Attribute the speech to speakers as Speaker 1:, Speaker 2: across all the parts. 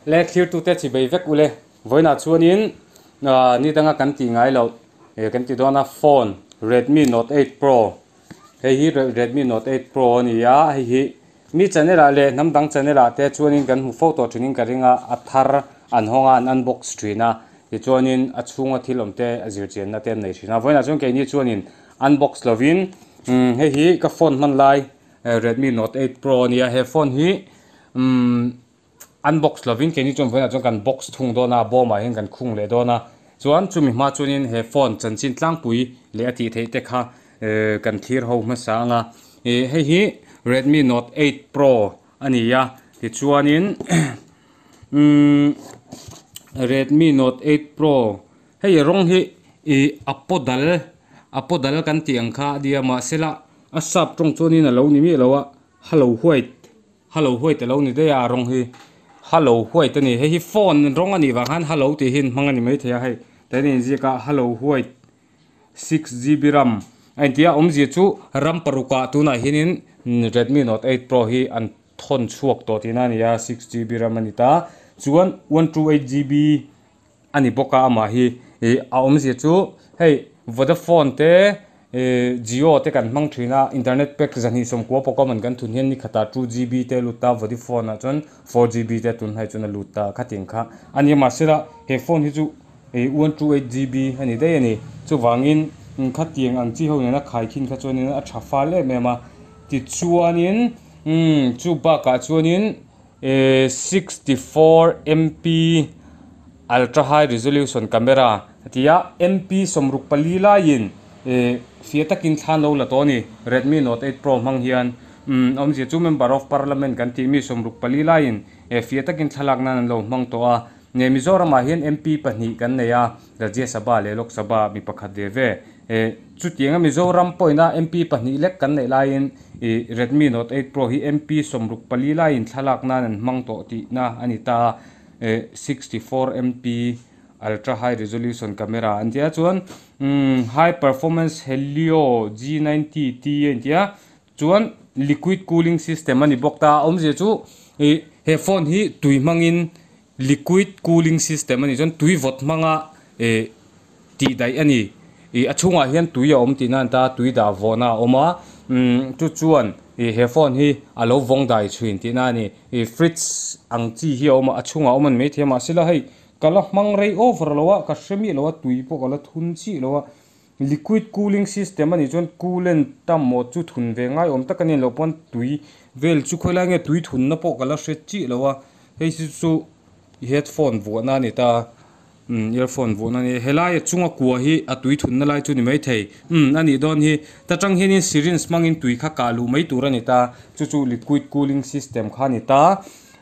Speaker 1: Le thlirtute chibei vek ule vawiinah chuanin ni danga kan tih ngai loh kan ti dawn a phone Redmi Note 8 Pro hei hi Redmi Note 8 Pro a ni a hei hi mi channel ah leh hnam dang channel ah te chuanin kan hmu fo tawh thinin ka ring a a thar an hawng a an unbox thin a tichuanin a chhunga thil awm te a zirchianna te an nei thin a vawiinah chuan keini chuanin unbox lovin hei hi ka phone hman lai Redmi Note 8 Pro a ni a he phone hi umm unbox lovin keini chuan vawiinah chuan kan box thung dawn a bawmah hian kan khung leh dawn a chuan chumi hma chuanin he phone chanchin tlangpui leh a tih theih te kha ehh kan thlir ho hmasa ang a ih hei hi Redmi Note 8 Pro a ni a tichuanin umm Redmi Note 8 Pro hei rawng hi ih a paw dal a paw dal kan tih ang kha a nia mahsela a sap tawng chuanin a lo ni miah lo a hello white. Hello white alo ni daih a rawng hi hello white a ni hei hi phone rawng a nih vang khan hello tih hi an hmang a ni maithei a hei tihian a inziak a hello white six G B ram a inti a awmzia chu ram paruk ah tunah hianin Redmi Note 8 Pro hi an thawn chhuak tawh tihna a ni a six G B ram a ni ta chuan one two eight G B a ni bawk a amah hi ih a awmzia chu hei Vodafone te ih Jio te kan hmang thin a internet pack zahnih sawmkua pawh man kan thun hian ni khatah two G B te a lut ta Vodafone ah chuan four G B te tun hnai chuan a lut ta khatin kha a ni a mahsela he phone hi chu ih one two eight G B a ni daih a ni chuvangin khatiang ang chi ho nena khaikhin kha chuanin a tha fal em em a tichuanin umm chu bakah chuanin. 64 MP ultra high resolution camera a ti a MP 64 laiin fia takin thla an lo la tawh a ni Redmi Note 8 Pro hmang hian awmzia chu member of parliament kan tih mi 64 laiin fia takin thlalak nan an lo hmang tawh a Mizoramah hian MP pahnih kan nei a Rajya Sabha leh Lok Sabha mi pakhat ve ve. Chutianga Mizoram pawhin-a MP pahnih lek kan neih laiin ih Redmi Note 8 Pro hi MP 64 laiin thlalak nan an hmang tawh tihna a ni ta a, 64 MP ultra high resolution camera an ti a chuan high performance Helio G90 T a inti a chuan liquid cooling system a ni bawk ta a awmzia chu ih he phone hi tui hmangin Liquid cooling system a nih chuan tui vawt hmanga ih tih daih a ni. Ih a chhungah hian tui a awm tihna a ni ta a, tui dah vawhna a awm a, umm chu chuan ih he phone hi a lo vawng dai thin tihna a ni. Ih fridge ang chi hi a awm a, a chhungah a awm a ni maithei a, mahse la hei ka la hmang rei over lo a, ka hre miah lo a, tui pawh ka la thun chiah lo a. Liquid cooling system a nih chuan coolant tam maw chu thun ve ngai awm tak a ni lo pawn tui vel chu khawilai nge tui thunna pawh ka la hre chiah lo a hei hi chu headphone vuahna a ni ta umm earphone vuahna a ni helai a chunga kua hi a tui thunna lai chu ni maithei umm a nih dawn hi ta tang hianin syringe hmangin tui kha kah luh mai tur a ni ta chu chu liquid cooling system kha a ni ta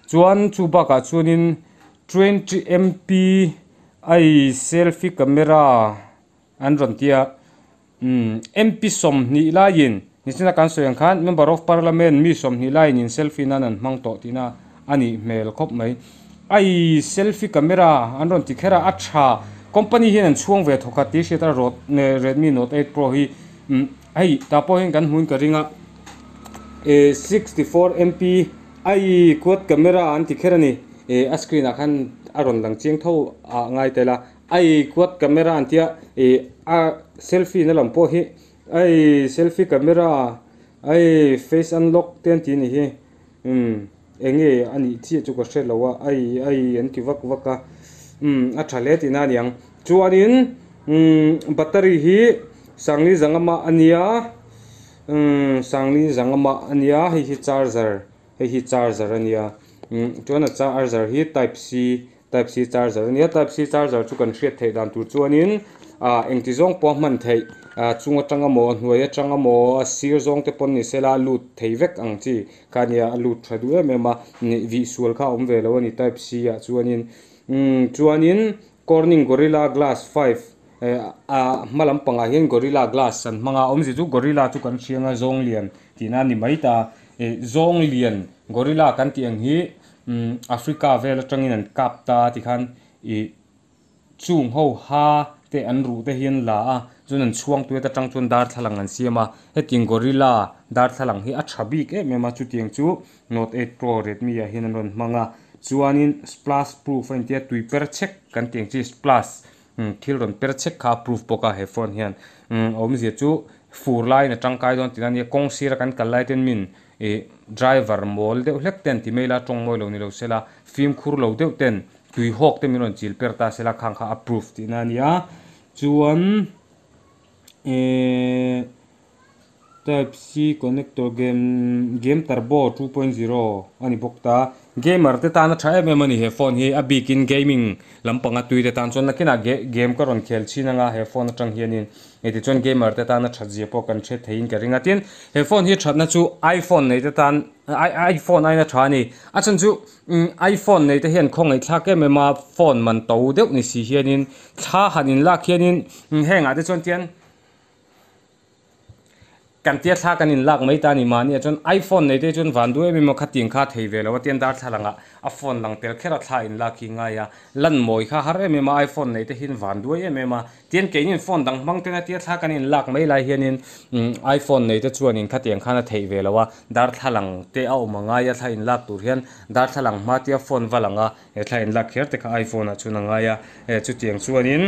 Speaker 1: chuan chu bakah chuanin twenty M_P ai selfie camera. An rawn ti a, umm MP 20 laiin nichina kan sawi ang khan Member of Parliament mi 20 laiin in selfie nan an hmang tawh tihna a nih hmel khawp mai. Ai selfie camera an rawn ti kher a, a tha company hian an chhuang ve thawkhat tih hriat a rawt Redmi Note 8 Pro hi umm hei tah pawh hian kan hmuin ka ring a eh 64 MP ai quad camera an ti kher a ni eh a screen ah khan a rawn lang chiang tho ah ngai tel a. Ai quad camera an tia ih a selfie na lam pawh hi ai selfie camera ai face unlock te an tih a nih hi umm eng nge a nih chiah chu ka hre lo a ai ai an ti vak vak a umm a tha hle tihna a niang chuanin umm battery hi sangli zangama a nia umm sangli zangama a nia hei hi charger hei hi charger a nia umm chuan a charger hi type c Type C charger a nia, type C charger chu kan hriat theih dan tur chuanin ah engti zawng pawh a hman theih ah chung atanga maw hnuai atanga maw a sir zawng te pawn ni sela a lut thei vek ang chi kha a nia a lut tha duh em em a nih vih sual kha a awm ve lo a ni type C ah chuanin umm chuanin Corning Gorilla Glass 5 eh ah hma lampangah hian Gorilla Glass an hmang a awmzia chu Gorilla chu kan hriang a zawng lian tihna a ni mai ta eh zawng lian Gorilla kan tih ang hi Umm Africa vel atangin an kap ta tikhan ih chung ho ha te an ruh te hi an la a chuan an chhuang tuet atang chuan darthlalang an siam a hetiang gorilla darthlalang hi a tha bik em em a chutiang chu Note 8 Pro Redmi ah hian an rawn hmang a. Chuanin splash proof a intia tui per chek kan tih ang chi splash thil rawn per chek kha a proof bawk a he phone hian a awmzia chu fur laiin a tangkai dawn tihna ania kawng sira kan kal lai ten min ih driver mawl deuh hlek ten ti mai la tawng mawi lo ni lo sela fimkhur lo deuh ten tui hawk te min rawn chil per ta sela khang kha a proof tihna ania chuan ehh. Type C connector game game turbo 2.0 a ni bawk ta. Gamer te tan a tha em em a ni he phone hi a bikin gaming lampanga tui te tan chuan nakinah game ka rawn khel chhin anga he phone atang hianin hei tichuan gamer te tan a that zia pawh kan hre theiin ka ring a tin he phone hi thatna chu iPhone nei te tan iPhone aiin a tha a ni a chhan chu iPhone nei te hian khawngaihthlak em em a phone man to deuh ni si hianin thla han inlak hianin hengah te chuan tian. Kan tia thla kan inlak mai ta a ni mahni ah chuan iPhone nei te chuan van duai em em a khatiang kha thei ve lo a tian darthlalang ah a phone lang tel kher a thla inlak hi ngai a lan mawi kha har em em a iPhone nei te hian van duai em em a tian keinin phone dang hmang ten a tia thla kan inlak mai lai hianin iPhone nei te chuanin khatiang khan a theih ve lo a darthlalang te a awm a ngai a thla inlak tur hian darthlalang hma tia phone va lang a he thla inlak kher te kha iPhone ah chuan a ngai a eh chutiang chuanin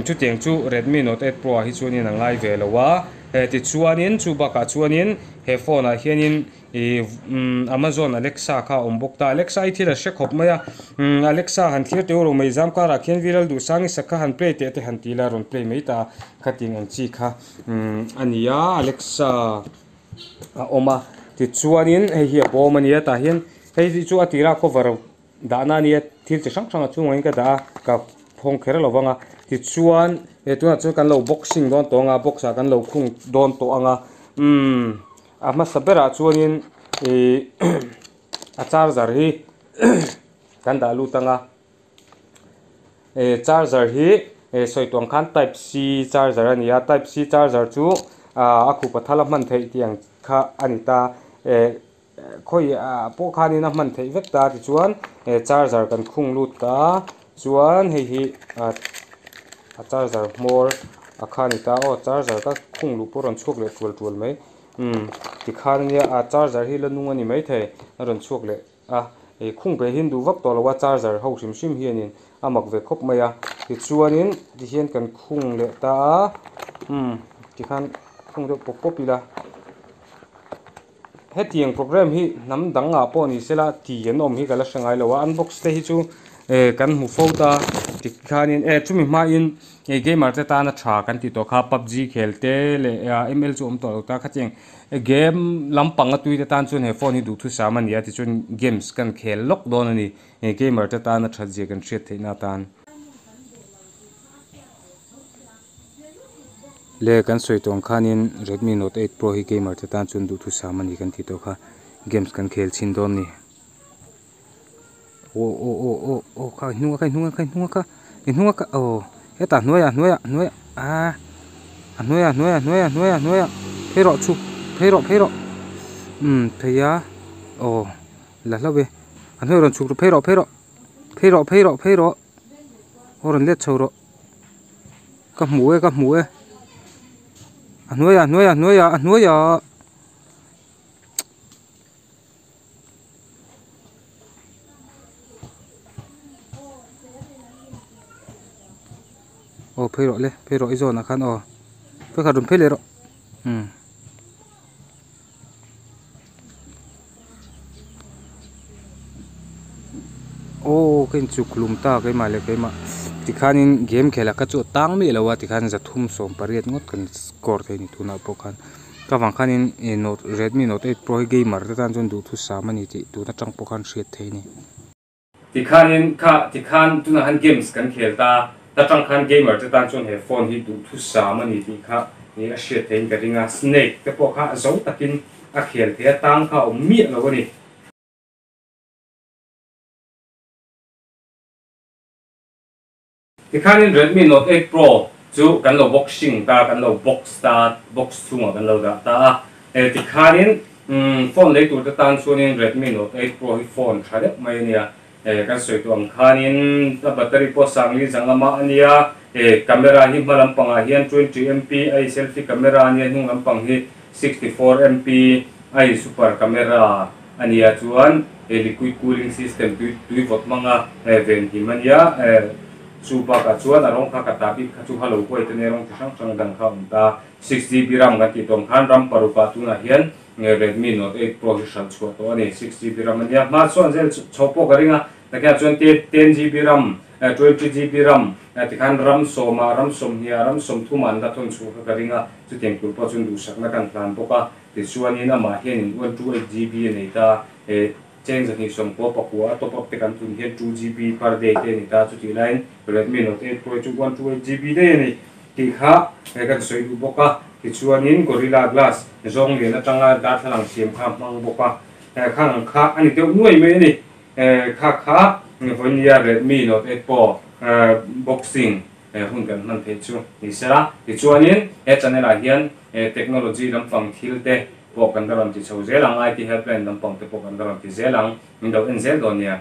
Speaker 1: chutiang chu Redmi Note 8 Pro ah hi chuanin a ngai ve lo a eh tichuanin chu bakah chuanin he phone ah hianin ih Amazon Alexa kha a awm bawk ta Alexa hi thil a hre khawp mai a Alexa han thlir teuh ro mai zam karah khian viral duh sang i sak kha han play teh te han ti ila a rawn play mai ta khatin ang chi kha a ni a Alexa a awm a tichuanin hei hi a bawm a nia tah hian hei hi chu a tirah cover Dahna a nia, thil chi hrang hrang a chungah in ka dah a, ka phawng kher lo vang a, tichuan he tunah chuan kan lo boxing dawn tawh ang a, box ah kan lo khung dawn tawh ang a, umm a hmasa berah chuanin ihh a charger hi kan dah lut ang a, eh charger hi eh sawi tawh ang khan type C charger a ni a, type C charger chu ah a khupa thal a hman theih tih ang kha a ni ta, eh. Khawi ah pawh khanin a hman theih vek ta tichuan he charger kan khung lut ta chuan hei hi a charger hmawr a kha ani ta aw charger ka khung luh pawh a rawn chhuak leh tual tual mai umm tikhan ania a charger hi la nung a ni maithei a rawn chhuak leh a ih khung ve hi an duh vak tawh lo a charger ho hrim hrim hianin a mak ve khawp mai a tichuanin tihian kan khung leh ta a umm tikhan khung deuh pawp pawp ila. Hetiang program hi hnam dang ah pawh ni sela ti an awm hi ka la hre ngai lo a unbox te hi chu eh kan hmu fo ta tikhanin eh chumi hmain eh gamer te tana tha kan tih tawh kha pubg khel te leh ml chu awm tawh lo ta khatiang game lampang a tui te tan chuan he phone hi duhthusam a ni a tichuan games kan khel lawk dawn a ni eh gamer te tana that zia kan hriat theihna atan. Le kan sawi tawh ang khanin Redmi Note 8 Pro hi gamer te tan chuan duhthusam a ni kan tih tawh kha games kan khel chhin dawn a ni aw aw aw aw aw kha i hnung a kha i hnung a kha i hnung a kha i hnung a kha aw hetah hnuaiah hnuaiah hnuaiah ah a hnuaiah hnuaiah hnuaiah hnuaiah hnuaiah phei rawh chhuk phei rawh phei rawh umm phei a aw la hlauh e a hnuaiah rawn chhuk rawh phei rawh phei rawh phei rawh phei rawh phei rawh aw rawn let chho rawh. Ka hmu e ka hmu e a hnuaiah a hnuaiah a hnuaiah a hnuaiah aw phei rawh le phei rawh i zawnah khan aw phei khat rawn phei leh rawh umm. Aw ka inchuk hlum ta keimah leh keimah tikhanin game khelh ah kha chu a tang miah lo a tikhan zathum sawm pariat ngawt kan score thei a ni tunah pawh khan ka vang khanin ih note redmi note eight pro hi gamer te tan chuan duhthusam a ni tih tun atang pawh khan hriat theih a ni. Tikhanin kha tikhan tunah khan games kan khel ta, ta tang khan gamer te tan chuan he phone hi duhthusam a ni tih kha ih a hriat theihin ka ring a, snake te pawh kha zo takin a khel thei a, tang kha a awm miah lo a ni. Tikhanin Redmi Note 8 Pro chu kan lo boxing ta, kan lo box ta, box chhungah kan lo dah ta a. E tikhanin phone lei tur te tan chuanin Redmi Note 8 Pro hi phone tha deuh mai a nia. E kan sawi tawh ang khanin a battery pawh sangli zangama a nia. E camera hi hma lampangah hian 20 MP ai selfie camera a nia, hnung lampang hi 64 MP ai super camera a nia. Chuan Liquid cooling system tui tui vawt hmanga venhim a nia. Chu bakah chuan a rawng kha ka ta bik kha chu halo white a nia rawng chi hrang hrang dang kha a awm ta. 6 GB ram kan tih tawng khan ram parukah tunah hian Redmi Note 8 Pro hi hralh chhuah tawh a ni. 6 GB ram a nia. Hma chuan zel chho pawh ka ring a, takhian chuan 10 GB ram, 20 GB ram tikhan ram sawmah, ram sawmhniah, ram sawmthumah an la thawn chhuah kha ka ring a. Chutiang tur pawh chuan duhsakna kan hlan bawk a. Tichuanin amah hianin 128 GB a nei ta. Cheng 299 a top up te kan tun hian 2 GB per day te a ni ta. Chutih laiin Redmi Note 8 Pro chu 128 GB daih a ni tih kha kan sawi duh bawk a. Tichuanin Gorilla Glass zawng lian atanga darthlalang siam kha a hmang bawk a. Khang ang kha a ni deuh nuai mai a ni. Kha kha vawinia Redmi Note 8 Pro boxing hun kan hman theih chu ni sela. Tichuanin he channel ah hian technology lampang thil te pawh kan la rawn ti chho zel ang, IT helpline lampang te pawh kan la rawn ti zel ang. Min lo en zel dawn nia.